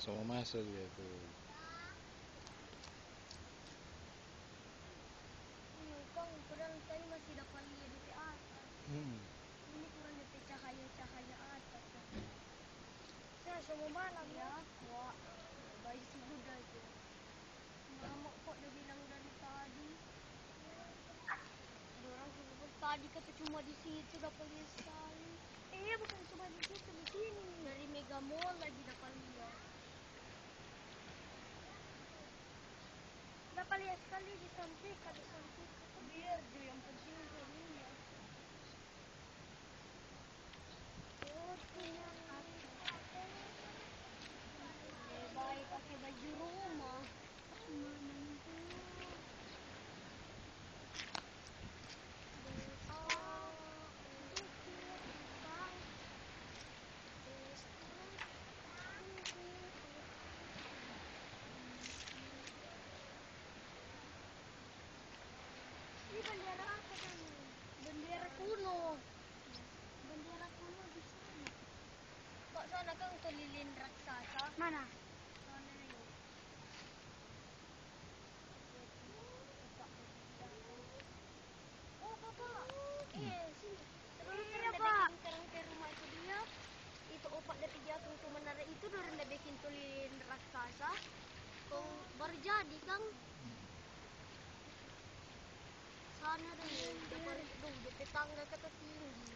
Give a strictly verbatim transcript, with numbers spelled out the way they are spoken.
So mo maso dia tu. Ini kang, padahal tadi masih dapa lia di atas. Hmm. Ini kurang depe cahaya-cahaya atas. Nah, so mo malam ya. Wah, bayi si Buddha tu. Mama kok dia bilang dari tadi. Dorang sudah tadi kata cuma di situ dapa lia sekali. Eh, bukan cuma di situ, di sini. Dari Mega Mall lagi dapa lia. Dapa lia sekali di samping, di samping. Biar jo, yang penting itu lia. Eh, baik pakai baju rumah. Ini bendera apa ini? Bendera kuno. Bendera kuno di sana. Kok sana kang tu lilin raksasa? Mana? Sana ini. Oh, Papa. Iya, sini. Terus iya, Pak. Sekarang ke rumah itu dia. Itu opa dari dia tu menara itu dorang da bikin tu lilin raksasa. Kong baru jadi kang. Sana deh, depan dong, depe tangga kata tinggi.